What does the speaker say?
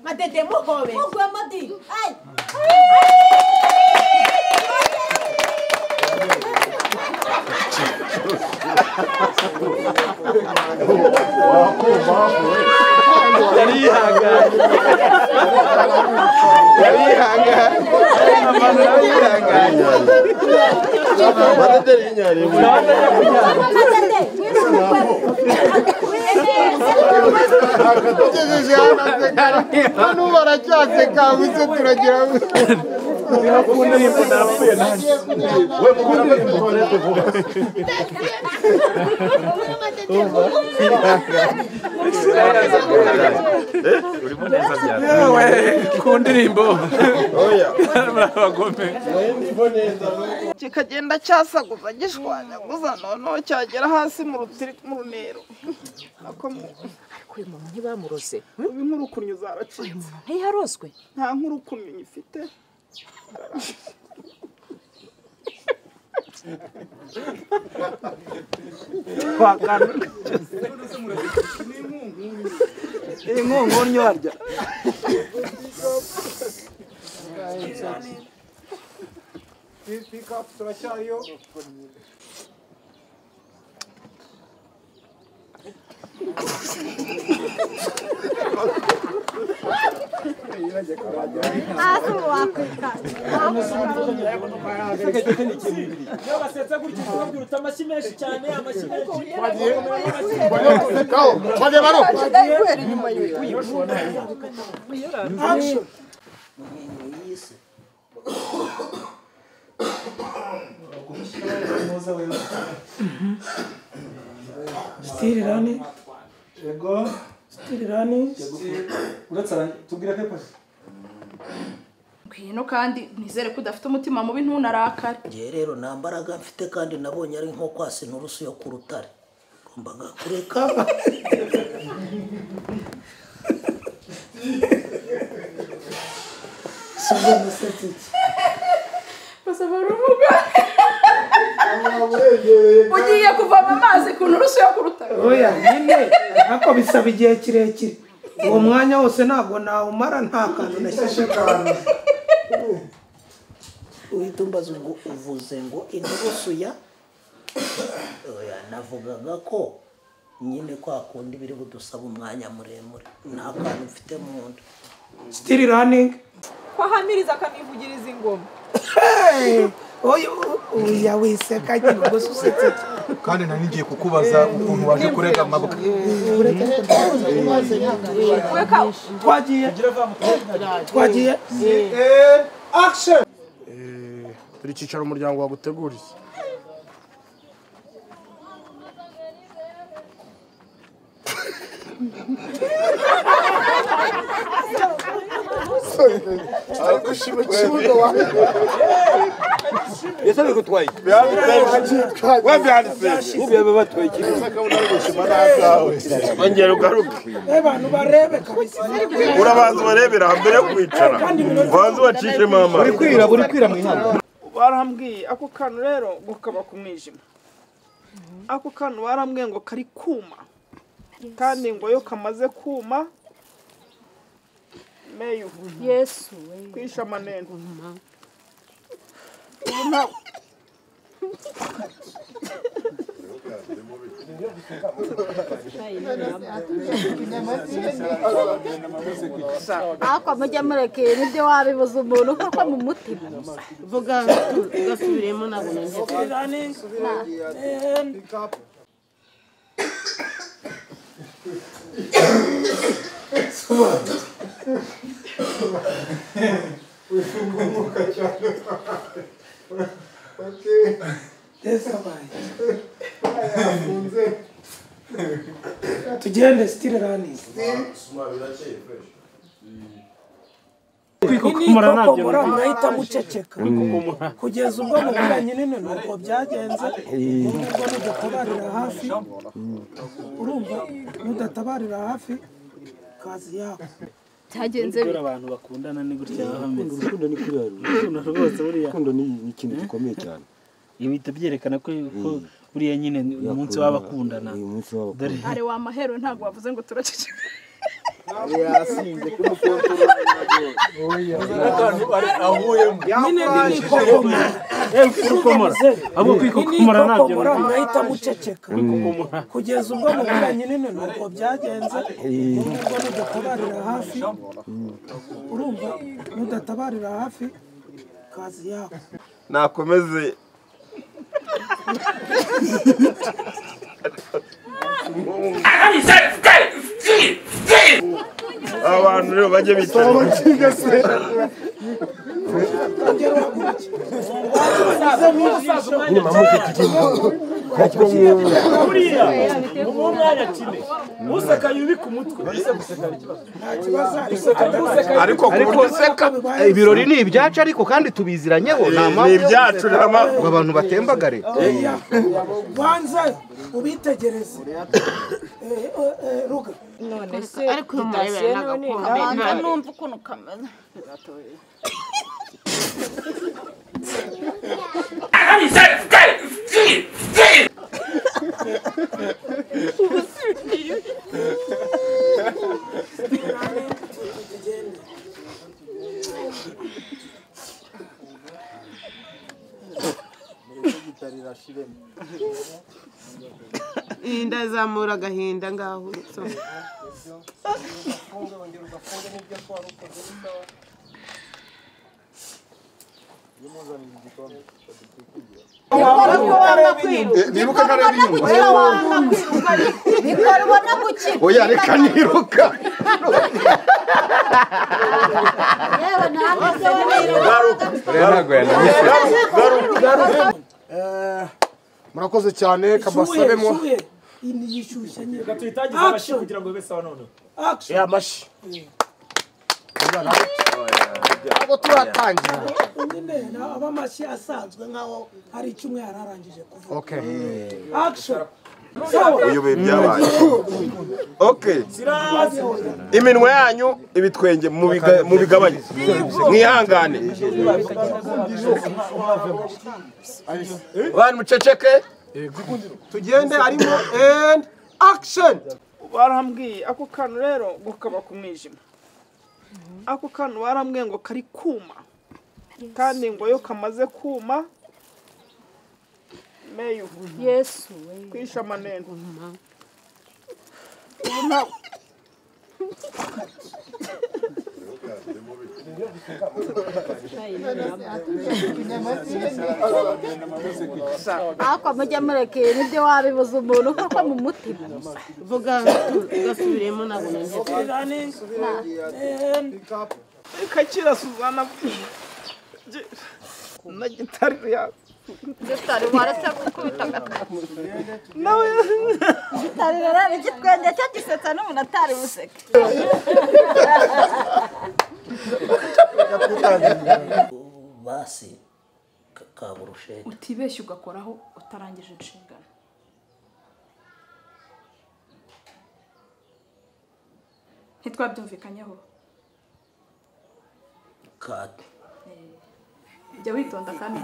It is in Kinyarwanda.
Madede muhobe. Mugwe madi. Ay. Hano baracyaseka ubuse turagira ku ndirimbo abagome kikagenda cyasaguza gishwanyaguza noneho cyagera hasi mu rutiri mu runero. Ariko uyu muntu ntibamuroze. Ubu inkurukunyu zaracitse. Uyu muntu ntiyarozwe. Nta nkurukunyu nyifite. Inkungu nyorya. Pick up turacyariyo. Iyo basetsa gutya ukabyuruta amashyi menshi cyane amashyi menshi. Still running. Yego. Still running. Uretse tubwira papers. Ngwino kandi nizere ko udafite umutima mubi ntunarakare. Ngiye rero nta mbaraga mfite kandi nabonye ari nko kwasa inturusu yo ku rutare. Ngombaga kureka. Ugiye kuvoma amazi ku nturusu yo ku rutare. Oya nyine ariko bisaba igihe kirekire. Uwo mwanya wose ntabwo nawumara nta kantu nashyashye kantu. Uhita umbaza ngo uvuze ngo inturusu ya oya navugaga ko nyine kwa kundi biri budusaba umwanya muremure nta kantu mfite mu nda. Still running. Kwahamiriza akanivugiriza ingoma. Oya wiseka nyine ubwo se usetse. Kandi nari ngiye kukubaza ukuntu waje kurega amabwa. Twagiye. Twagiye. Action. Turi cyicaro umuryango waguteguriye. Abantu barebe kabisa. Urabanza ubarebera mbere yo kwicara. Ubanza ubacishemo amaso. Buri kwira mu ihanga. Barambwiye ako kantu rero ngo kaba ku mwijima. Ako kantu barambwiye ngo kari kuma. Kandi ngo yo kamaze kuma meyu. Yesu kwisha maneno. Ako mujya murekeye nibyo wabibuza umuntu kuko mu mutima. Vuga gasubiremo ntabwo nongeye. Tugende still running. Kwikokomora ntabyo murahita muceceka kugeza ubwo mubiranye nyine nuko byagenze. Ubwo nudatabarira hafi, urumva nudatabarira hafi kazi yako byagenze. Buri abantu bakundana ni gutya bahameze. Urukundo ni kuri urukundo rwose buriya urukundo ni ikintu gikomeye cyane. Ibi byerekana ko buriya nyine umunsi w'abakundana. Are wa mahero ntabwo wavuze ngo turaceceka. Yasinze kumukontorora. Oya. Nyine ni kwikokomora. Ahubwo kwikokomora ntabyo murahita muceceka kugeza ubwo mubiranye nyine nuko byagenze. Ubwo nudatabarira hafi, urumva nudatabarira hafi kazi yako nakomeze. Abantu rero bajye bicara. Ariko ibirori ni ibyacu ariko kandi tubiziranyeho nta mpamvu ni ibyacu nta mpamvu ngo abantu batembagare. Banza ubitegereze ruga none se ariko murebera numva ukuntu kameze. Ndazamura agahinda ngaho. Niruka ntareba inyuma. Oya reka niruka. Murakoze cyane kabasabemo. Reka tuyitangize amashyi kugira ngo bibe sawa noneho. Amashyi. Ntabwo turatangira. Nyine abamashyi asanzwe nkaho hari icyo umwe yararangije kuvuga. Okay. Action. Uyoboye ibyabaye. Okay. Iminwa yanyu ibitwenge mubigabanye. Mwihangane. Abantu muceceke. Tugende arimo and action. Barambwiye ako kantu rero ngo kaba ku mwijima. Ako kantu barambwiye ngo kari kuma. Kandi ngo yo kamaze kuma meyu Yesu kwisha maneno. Ako mujya murekeye nibyo wabibuza umuntu koko mu mutima. Vuga gasubiremo ntabwo nongeye. Kakira Suzana na gitari ya gitari waretse gukubita agatoki. Nawe gitari rero igitwenge cyo gisetsa n'umuntu atari buseke. Basi kaburushete utibeshye ugakoraho utarangije inshingano. Ntitwabyumvikanyeho. Kate jya witonda kandi.